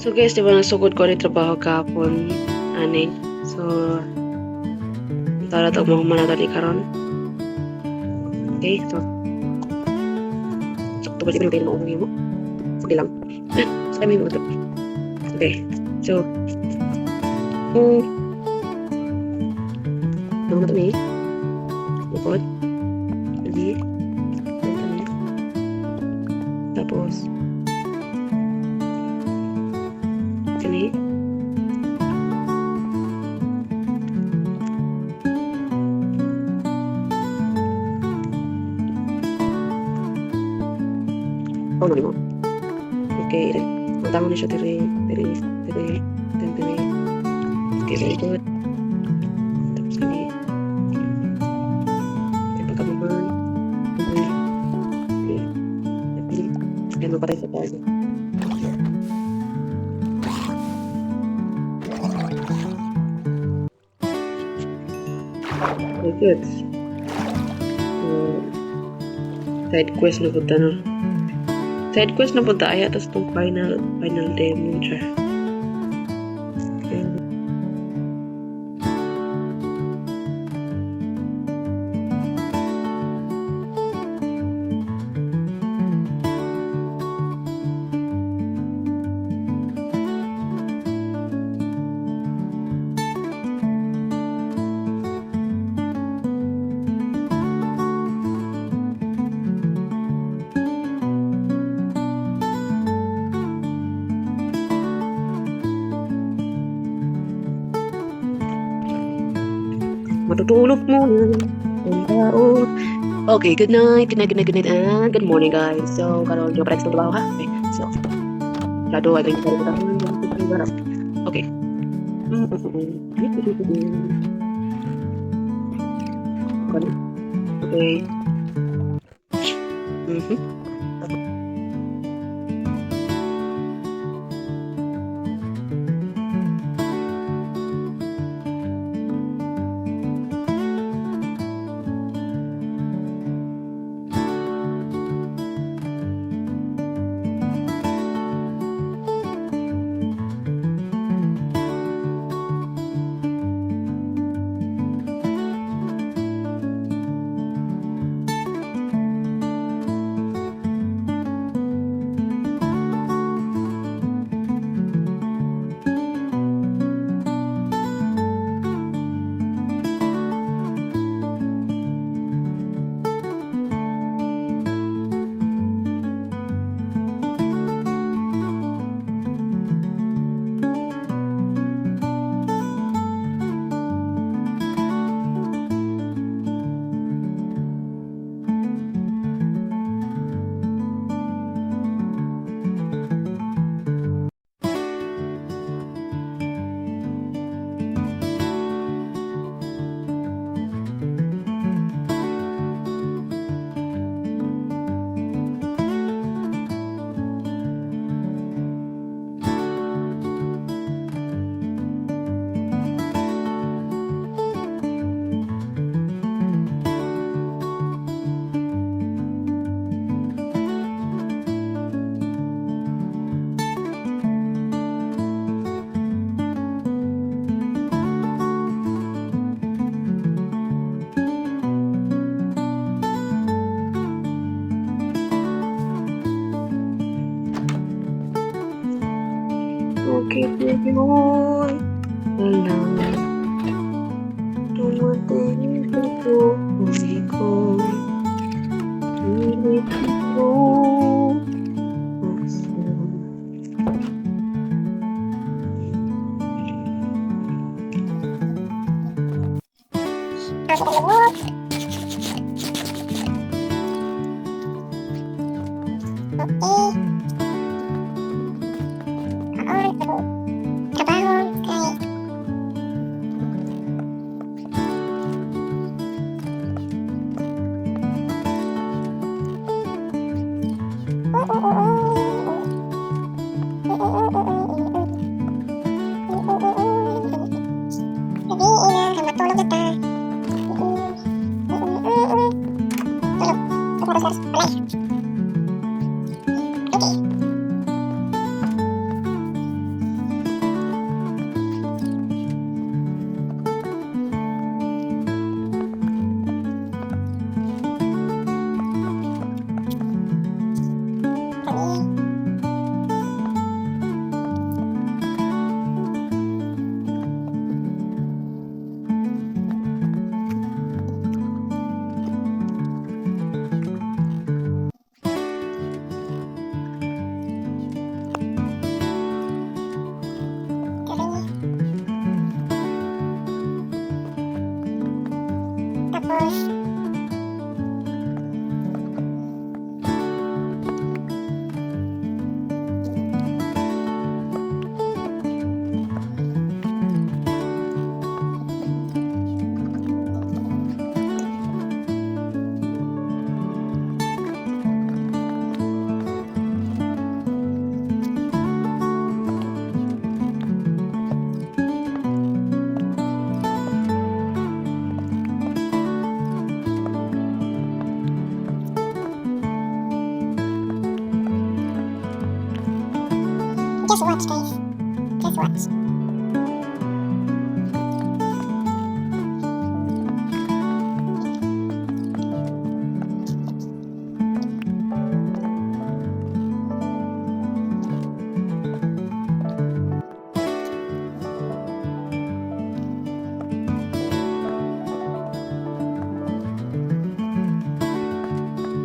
So guys, di ba nasugod ko ni trabaho kahapon, ani. So, tara to mga na ni karon. Okay, so so tubal di ba mo mo. Sige lang. Sa kami mo. Okay. So, ano na to ni? Likod. Hindi. Ganito ni. Tapos, kani. Oh, no, mo. Okay, ang tama ni siya diri, diri, diri, diri, diri. Okay, very good. Tapos kani. Okay, pagkabuman. Okay. Okay. Ayan, mapatay sa tayo. Okay, good. So, side quest na punta, no? Side quest na punta ay, tapos itong final demo siya. Okay. Matutulog muna. Ang tao. Okay, good night, good night, good night, good night, and good morning, guys. So, karon yung practice ng trabaho, ha? Okay, so, lado ay kayo. Okay. Okay. Okay, yun. Wala. Dumating ko, huli ko. Huli ko. Okay. Oo, trabaho kay Gabi ina, matulog na ta. Tulog. Tapos alay. Okay. Just watch, guys. Just watch.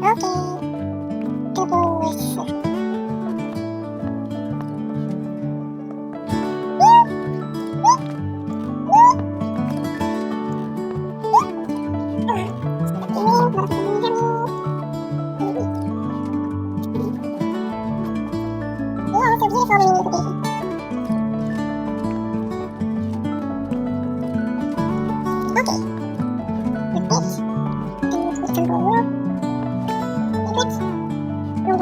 Okay. Tapos, yeah, so beautiful. Okay. With this, and with some more. Good. And,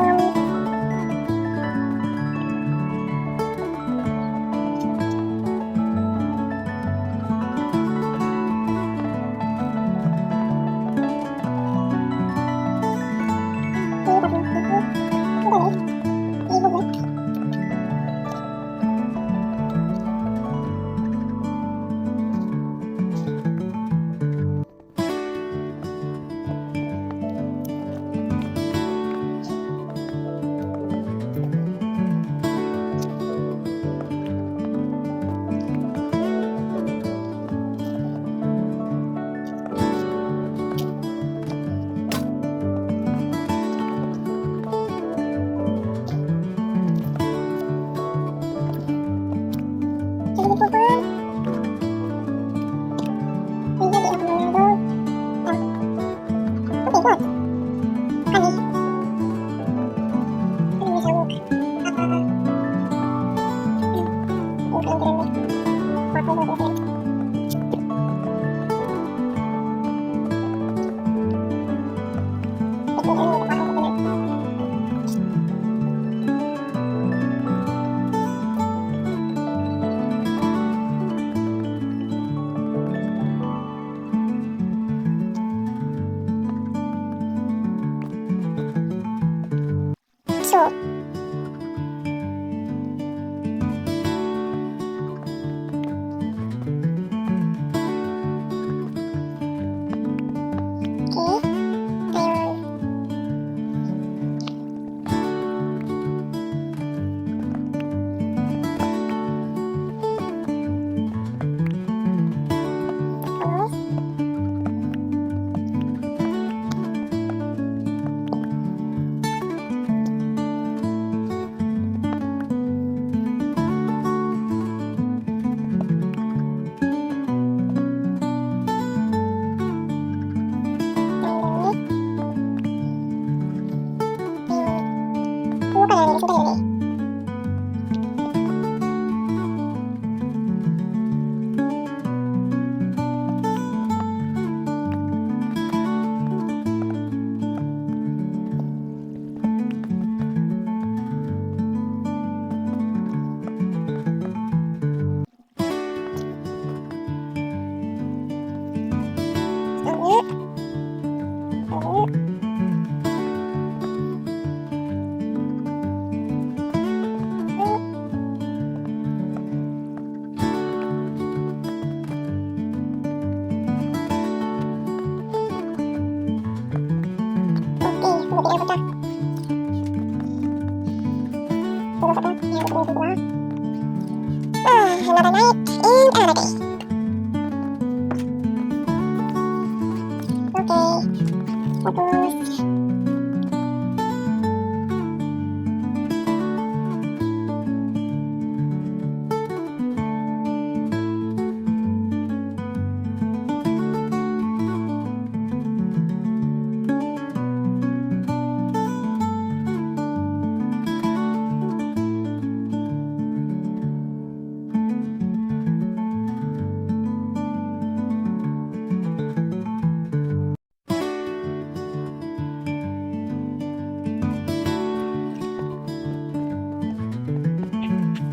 Okay, good. Honey. Ano siya look? Ah. Okay. So, okay. Ayun. Tapos, ayun. Ayun. Ano pa na, ito na. Oo. Oo. Oo. Okay, buti ako ta. Ah, another night and another day. Okay. Tapos,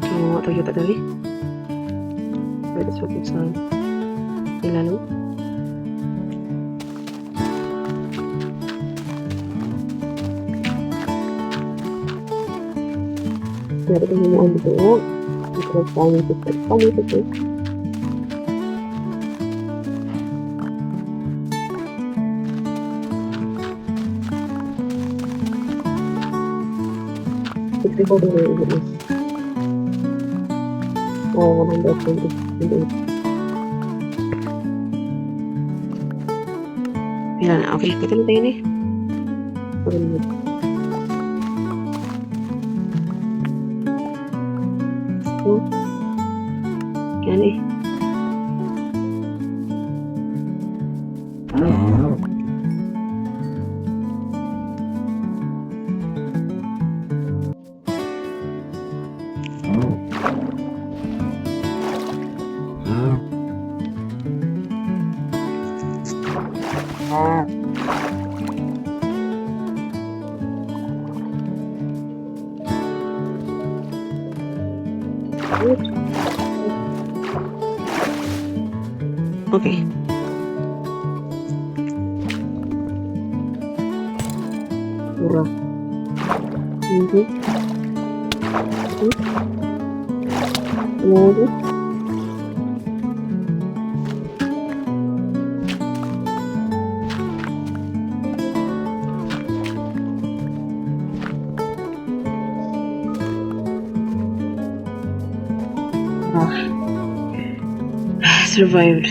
So, ato yuta dali. Pwede sa ilalong. Grabe itong himuon dito. Oh. Dito sa aming sister. Aming sister. 64 na yung is. Oh, 120. Pila na. Okay, kita na tayo ni. Okay na. So, yan eh. Oops. Okay. Mura. Mhm. Ah. Survived.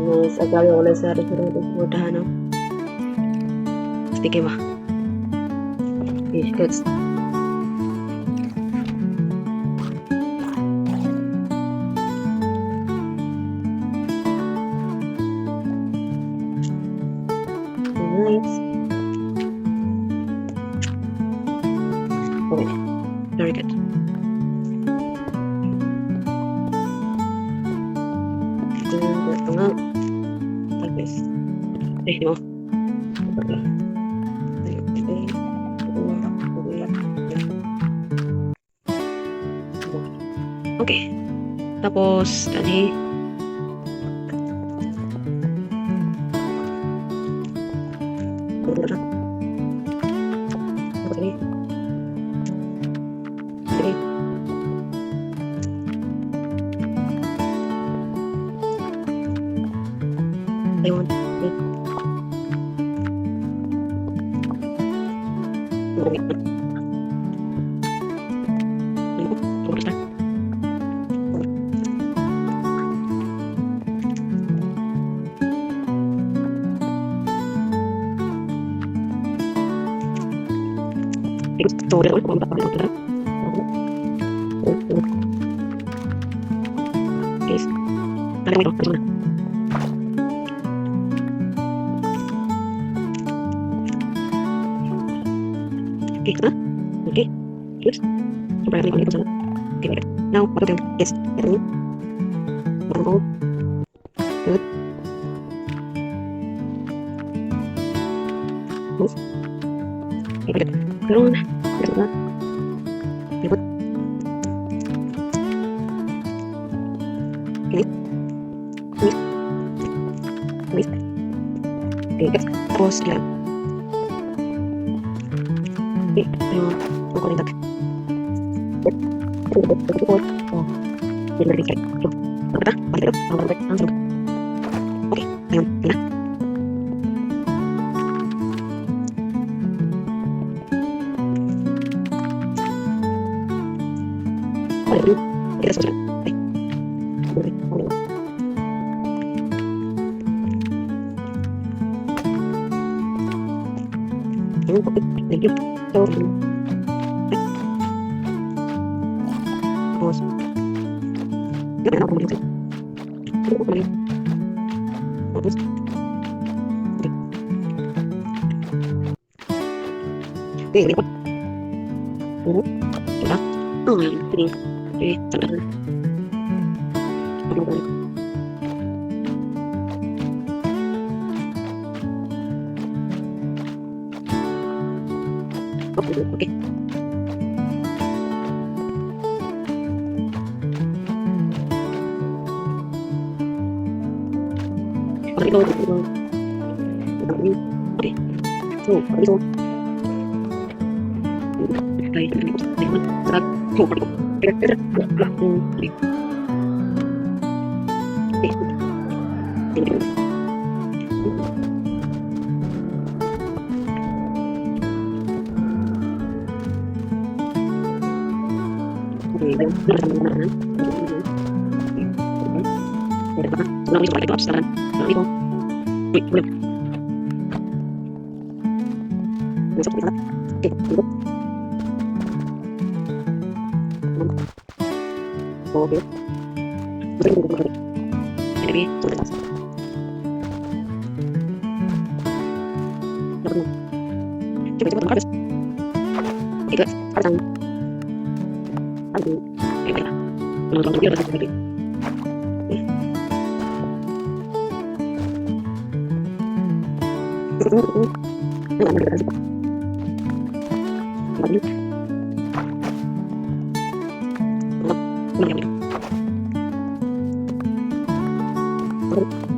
Nice. Agabi wala sa suportahan, no? Sige ba? Okay, let's. Nice. Okay. Very good. Ito nga. Like this. Eh, di mo. Okay. Okay. Okay. Tapos, dani. Tapos, dani. Okay. Ayun. Okay. Okay. Guys, ito na. Okay, ha? Okay. Good. Siyempre, natin ito sana. Okay, very good. Now, what to do is, ito. Ito. Good. Move. Okay, very good. Karon, ito na. Libot. Okay. Wait. Wait. Okay, good. Tapos, yan. Okay, ayun. Ang kunin tag. Oh. Okay, ayun, yun na. Okay, okay, that's what. Okay, okay. Okay, thank you. So, okay. Tapos, yun, ano, bumalik sa'yo. Bumalik. Tapos, okay. Okay, likod. Diba? Three, three, seven. Okay, balik. Okay. Okay, ito, ito. Okay. So, ito. Okay, okay. Okay. Okay. Okay, ayun. Okay. Okay, good. Harvest time. Okay.